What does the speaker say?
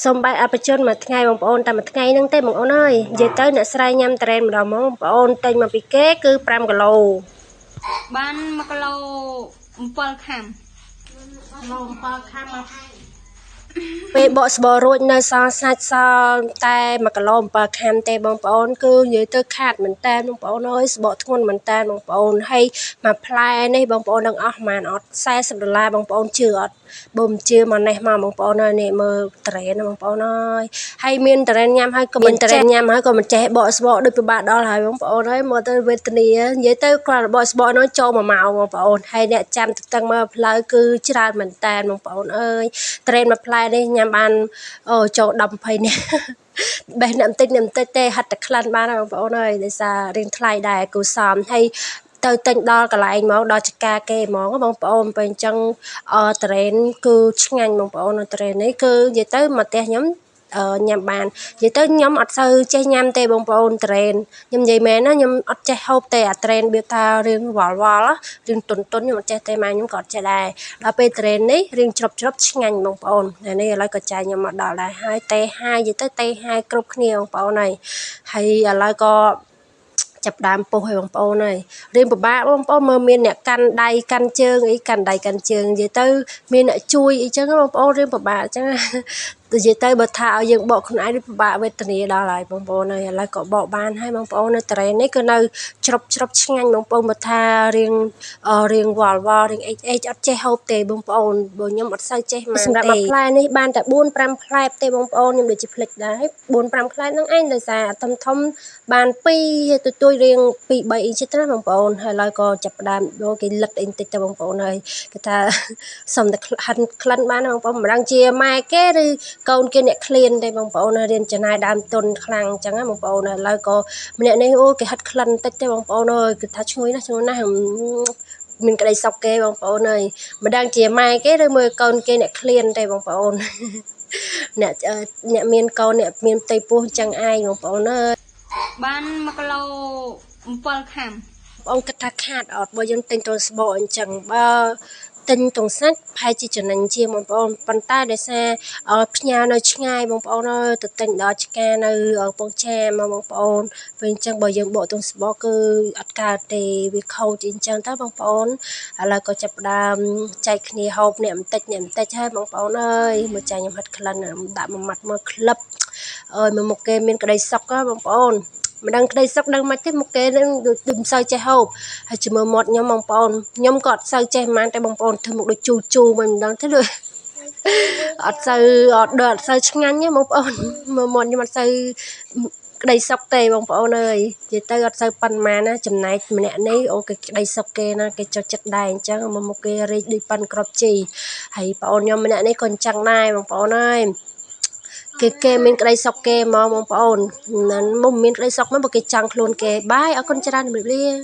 សូមបាយអបជនមួយថ្ងៃបងប្អូនតែមួយថ្ងៃហ្នឹងទេបងប្អូនអើយនិយាយទៅអ្នកស្រែញ៉ាំត្រេនម្ដងមកបងប្អូនទិញមកពីគេគឺ5គីឡូ បាន1គីឡូ7ខាំ គីឡូ7ខាំមក ពេលបកស្បរួចនៅសល់សាច់សល់តែ1គីឡូ7ខាំទេបងប្អូនគឺនិយាយទៅខាតមែនតើបងប្អូនអើយស្បកធ្ងន់មែនតើបងប្អូនហើយមួយផ្លែនេះបងប្អូននឹងអស់ប្រហែលអត់40ដុល្លារបងប្អូនជឿអត់បើមិនជឿមកនេះមកបងប្អូនអើយនេះមើលត្រេនបងប្អូនអើយហើយមានត្រេនញ៉ាំហើយក៏មិនត្រេនញ៉ាំហើយក៏មិនចេះបកស្បកដូចពិបាកដល់ហើយបងប្អូនហើយមើលទៅវេទនានិយាយទៅគ្រាន់តែបកស្បកនោះចូល1ម៉ោងបងប្អូនហើយអ្នកចាំទទឹងមើលផ្លូវគឺច្រើនមែនតើបងប្អូនអើយត្រេនមួយផ្លែនេះញ៉ាំបានអូចូល10 20នាក់បេះអ្នកបន្តិចអ្នកបន្តិចទេហិតតែក្លិនបានហើយបងប្អូនអើយដោយសាររៀងថ្លៃដែរគូសំហើយទៅទិញដល់កន្លែងហ្មងដល់ចកាគេហ្មងបងប្អូនពេលអញ្ចឹងអត្រេនគឺឆ្ងាញ់បងប្អូនត្រេននេះគឺនិយាយទៅមកផ្ទះខ្ញុំញ៉ាំបាននិយាយទៅខ្ញុំអត់សូវចេះញ៉ាំទេបងប្អូនត្រេនខ្ញុំនិយាយមែនណាខ្ញុំអត់ចេះហូបទេអាត្រេនរបៀបថារឿងវល់វល់រឿងទុនទុនខ្ញុំអត់ចេះទេម៉ែខ្ញុំក៏អត់ចេះដែរដល់ពេលត្រេននេះរឿងជ្រប់ជ្រប់ឆ្ងាញ់បងប្អូនហើយនេះឥឡូវក៏ចាយខ្ញុំមកដល់ដែរហើយតេហាយនិយាយទៅតេហាយគ្រប់គ្នាបងប្អូនហើយហើយឥឡូវក៏ចាប់ដើមពុះឲ្យបងប្អូនហើយរៀនពិបាកបងប្អូនមើលមានអ្នកកាន់ដៃកាន់ជើងអីកាន់ដៃកាន់ជើងនិយាយទៅមានអ្នកជួយអីចឹងបងប្អូនរៀនពិបាកអញ្ចឹងនិយាយទៅបើថាឲ្យយើងបកខ្លួនឯងពិបាកវេទនាដល់ហើយបងប្អូនហើយឥឡូវក៏បកបានហើយបងប្អូននៅត្រេននេះគឺនៅជ្រប់ជ្រប់ឆ្ងាញ់បងប្អូនបើថារៀងរៀងវល់វល់រៀងអេចអេចអត់ចេះហូបទេបងប្អូនបើខ្ញុំអត់សូវចេះមកសម្រាប់មួយផ្លែនេះបានតែ4 5ផ្លែទេបងប្អូនខ្ញុំដូចជាភ្លេចដែរ4 5ផ្លែហ្នឹងឯងដោយសារអាធំធំបាន2ទទួលរៀង2 3អ៊ីងចិត្តណាបងប្អូនហើយឡើយក៏ចាប់ផ្ដើមយកគេលិតអីបន្តិចទៅបងប្អូនហើយគេថាសុំតែហិនក្លិនបានបងប្អូនមិនដឹងជាម៉ែគេឬកូនគេអ្នកឃ្លានទេបងប្អូនរៀនចំណាយដើមទុនខ្លាំងអញ្ចឹងណាបងប្អូនហើយឡើយក៏ម្នាក់នេះអូគេហិតក្លិនបន្តិចទេបងប្អូនអើយគឺថាឈ្ងុយណាស់ឈ្ងុយណាស់មានក្តីសុខគេបងប្អូនអើយមិនដឹងជាម៉ែគេឬមើលកូនគេអ្នកឃ្លានទេបងប្អូនអ្នកអ្នកមានកូនអ្នកមានផ្ទៃពោះអញ្ចឹងឯងបងប្អូនអើយ បាន1គីឡូ7ខាំ បងគិតថាខាតអត់បើយើងទិញទងស្បកអញ្ចឹងបើទិញទងសាច់ប្រហែលជាចំណេញជាងបងប្អូនប៉ុន្តែដោយសារផ្ញើនៅឆ្ងាយបងប្អូនអើយទៅទិញដល់ឆ្កានៅកំពង់ចាមបងប្អូនពេលអញ្ចឹងបើយើងបកទងស្បកគឺអត់កើតទេវាខូចអញ្ចឹងតើបងប្អូនឥឡូវក៏ចាប់ផ្ដើមចែកគ្នាហូបអ្នកបន្តិចអ្នកបន្តិចហើយបងប្អូនអើយមើលចាញ់ខ្ញុំហិតក្លិនដាក់មួយម៉ាត់មើលក្លឹបអើយមើលមុខគេមានក្តីសុខហ៎បងប្អូនមិនដឹងក្តីសុខដឹងមិនទេមុខគេនឹងដូចមិនសូវចេះហូបហើយជាមួយមាត់ខ្ញុំបងប្អូនខ្ញុំក៏អត់សូវចេះហ្មងតែបងប្អូនធ្វើមុខដូចជូជូមិនដឹងទេដូចអត់សូវអត់ដូចអត់សូវឆ្ងាញ់ទេបងប្អូនមើលមាត់ខ្ញុំអត់សូវក្តីសុខទេបងប្អូនអើយនិយាយទៅអត់សូវប៉ុន្មានណាចំណែកម្នាក់នេះអូគេក្តីសុខគេណាគេចុចចិត្តដែរអញ្ចឹងមកមុខគេរីកដូចប៉ិនក្របជីហើយបងប្អូនខ្ញុំម្នាក់នេះក៏អញ្ចឹងដែរបងប្អូនអើយគេគេមានក្តីសុខគេហ្មងបងប្អូនមុំមានក្តីសុខមកបើគេចង់ខ្លួនគេបាយអរគុណច្រើនជំរាបលា។